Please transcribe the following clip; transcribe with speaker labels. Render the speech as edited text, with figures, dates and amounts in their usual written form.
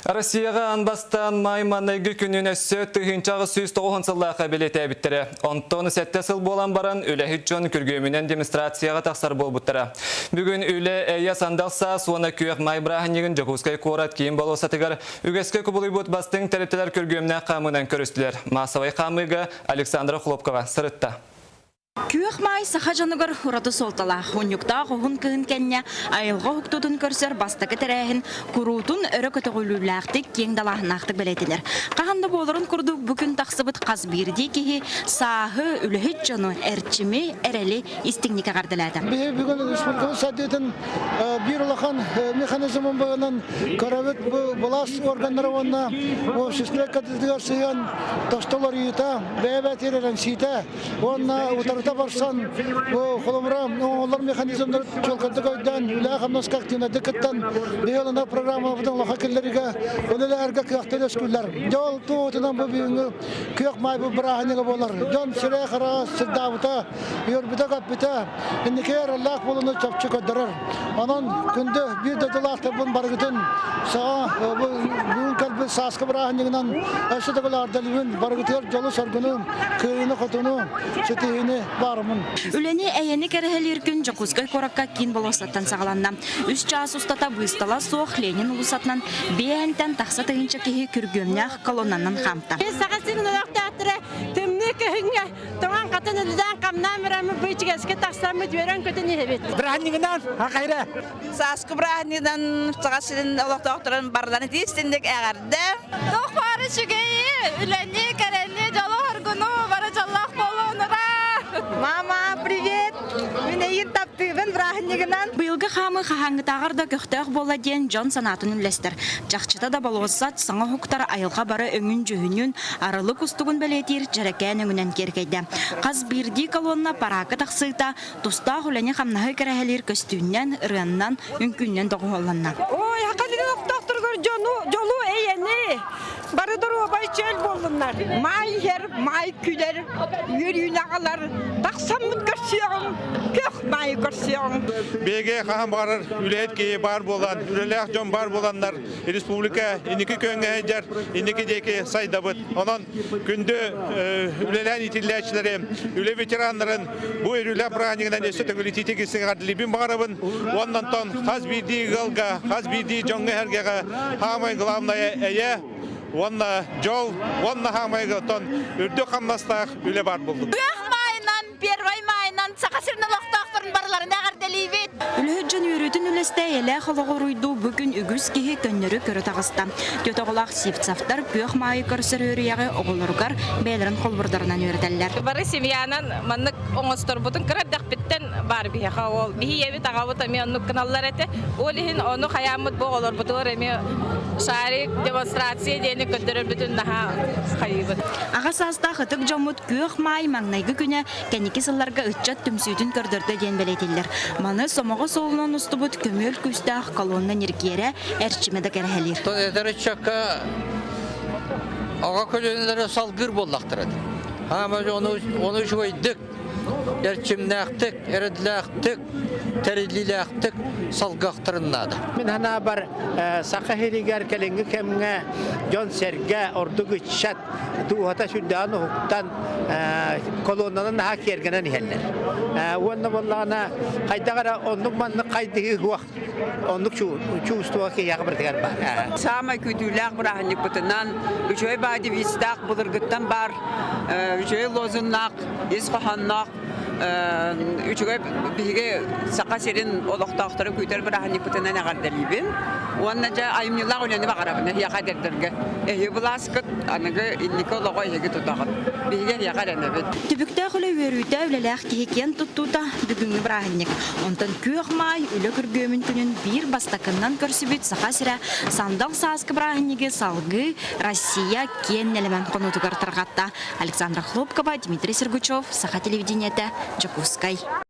Speaker 1: Россияҕа аан бастаан маай маҥнайгы күнүн өссө 1890 сыллаахха бэлиэтээбиттэрэ. Онтон сэттэ сыл буолан баран үлэһит дьон күргүөмүнэн демонстрацияҕа тахсар буолбуттара. Бүгүн үлэ, эйэ, сандал саас уонна күөх маай бырааһынньыгын Дьокуускай куорат киин болуоссатыгар үгэскэ кубулуйбут бастыҥ тэрилтэлэр күргүөмнээх хаамыынан көрүстүлэр. Маассабай хаамыыга Александра Хлопкова сырытта.
Speaker 2: Күөх Маай саха дьонугар ураты суолталаах. Унньуктаах уһун кыһын кэннэ айылҕа уһуктуутун көрсөр бастакы тэрээһин куруутун өрө көтөҕүлүүлээхтик, киэҥ далааһыннаахтык бэлиэтэнэр. Хаһан да буоларын курдук бу күн тахсыбыт хас биирдии киһи сааһы, үлэһит дьону, эрчими, эрэли истиҥник эҕэрдэлээтэ.
Speaker 3: Биһи бүгүн республикабыт сайдыытын биир улахан механизмын быһыынан көрөбүт. Бу былаас органнара уонна общество кадетыгар сыһыан тостол арыйыыта, бэйэ-бэйэтигэр эрэнсиитэ уонна утарыта барсан бу холобура оҥоһуллар механизмнары чуолкайдык өйдөөн үлэҕэ-хамнаска активнайдык кыттан биһи ылынар программабытын улахан киллэриигэ үлэлэһэргэ кыахтан үөскүүллэр. Дьэ ол туоһутунан бу бүгүҥҥү күөх маай бу бырааһынньыга буолар. Дьон сирэй-хараҕа сырдаабыта, үөрбүтэ-көппүтэ инники эрэллээх буолууну чопчу көрдөрөр. Онон күндү биир дойдулаахтарбын барыгытын саҕа бу бүгүн кэлбит сааскы бырааһынньыгынан өссө төгүл эҕэрдэлиибин, барыгытыгар дьолу-соргуну, кыайыыны-хотуну, ситиһиини баарымын.
Speaker 2: Үлэни эйэни кэрэһэлиир күн Дьокуускай куоракка киин болуоссаттан саҕаланна. Үс чаас устата быыстала суох Ленин уулуссатынан биэһэнтэн тахса тыһыынча киһи күргүөмнээх колоннанан хаамта.
Speaker 4: Саха сирин олохтоохторо тымныы кыһыҥҥа Тоҥон хатын үлэлээн хамнаан бараммыт бу ичигэскэ тахсаммыт үөрэн-көтөн иһэбит.
Speaker 5: Бырааһынньыгынан хахайра.
Speaker 6: Сааскы бырааһынньыгынан Саха сирин олохтоохторун барыларын итиистинник эҕэрдэ.
Speaker 4: Туох баары үчүгэйи, үлэни, кэрэни, дьолу-соргуну, бары дьоллоох буолуон ура!
Speaker 6: Мама, привет! Мин эйигин таптыыбын бырааһынньыгынан.
Speaker 2: Быйылгы хаамыы хаһааҥҥытааҕар да көхтөөх буолла диэн дьон санаатын үллэстэр. Чахчыта да болуоссат саҥа уһуктар айылҕа бары өҥүн-дьүһүнүн, арылык устугун бэлиэтиир дьэрэкээн өҥүнэн киэркэйдэ. Хас биирдии колонна параакка тахсыыта тустаах үлэни-хамнаһы кэрэһэлиир көстүүннэн, ырыаннан, үҥкүүннэн доҕуһуолланна.
Speaker 4: Ой, хахалыгын олохтоохторугар дьону, дьолу, эйэни, бары доруобай чөл буоллуннар.
Speaker 6: Маай иһэр, маай күлэр, үөрүүнү аҕалар, тахсаммыт көрсүөҕүҥ, көх маайы көрсүөҕүҥ.
Speaker 7: Биһиги хаһан баҕарар үлэһит киһи баар буолан, үлэлээх дьон баар буоланнар республика инники күөҥҥэ сылдьар, инники диэки сайдабыт. Онон күндү үлэлээн иитиллээччилэри, үлэ ветераннарын бу үлэ бырааһынньыгынан өссө төгүл итиитик истиҥ баҕарабын. Уонна онтон хас биирдии ыалга, хас биирдии дьоҥҥо-сэргэҕэ саамай главное эйэ уонна дьол уонна саамай оттон үрдүк хамнастаах үлэ баар буоллун.
Speaker 4: Күөх маайынан, Первай маайынан Саха сирин олохтоохторун барыларын эҕэрдэлиибит!
Speaker 2: Үлэһит дьон үөрүүтүн үлэстэ эйэлээх олоҕу уруйдуу бу күн үгүс киһи көннөрү көрө таҕыста. Түөтэ оҕолоох Сивцевтар күөх маайы көрсөр үөрүйэҕи оҕолоругар бэйэлэрин холбурдарынан үөрэтэллэр.
Speaker 8: Бары семьянан маннык оҥосторбутун кыра эрдэхпиттэн баар биһиэхэ ол биһи ийэбит аҕабыт эмиэ оннук гыналлар этэ. Ол иһин ону хайааммыт бу оҕолорбутугар эмиэ шарик, демонстрация диэни көрдөрөрбүтүн наһаа хайыыбыт.
Speaker 2: Аҕа саастаах ытык дьоммут Күөх Маай маҥнайгы күнэ кэнники сылларга ыччат түмсүүтүн көрдөрдө диэн бэлиэтиллэр. Маны сомоҕо суолунан устубут көмүөл күүстээх колонна ньиргиэрэ эрчимэ да кэрэһэлиир.
Speaker 9: Эдэр ыччакка аҕа көлүөнэлэрэ салгыыр буоллахтара. Хаама ону, ону үчүгэйдик, эрчимнээхтик, эрэллээхтик, тэриллиилээхтик салгыахтарын наада.
Speaker 5: Мин санаабар Саха сиригэр кэлиҥҥи кэмҥэ дьон-сэргэ, ордук ыччат дууһата сүрдээҕин уһуктан колоннанан наһаа киэргэнэн иһэллэр. Уонна буоллаҕына хайдах эрэ оннук-маннык хайдыһыы суох оннук чувство киһиэхэ барытыгар баар.
Speaker 6: Саамай күүтүүлээх бырааһынньыкпытынан үчүгэй баа девизтаах былыргыттан баар үчүгэй лозуннаах, ис хоһоонноох үчүгэй биһиги Саха сирин олохтоохторо күүтэр бырааһынньыкпытынан эҕэрдэлиибин уонна дьэ айымньылаах үлэни баҕарабын эһиэхэ эдэрдэргэ. Эһиги былааскыт аныгы инники олоҕу эһиги тутаҕыт. Биһиги эһиэхэ эрэнэбит.
Speaker 2: Түбүктээх үлэ үөрүүтэ, үлэлээх киһи киэн туттуута бүгүҥҥү бырааһынньык. Онтон Күөх Маай үлэ күргүөмүн күнүн биир бастакыннан көрсүбүт Саха сирэ сандал сааскы бырааһынньыгы салгыы Россия киэн нэлэмэн хонуутугар тарҕатта. Александра Хлопкова, Дмитрий Сергучев, Саха телевидениетэ, Дьокуускай.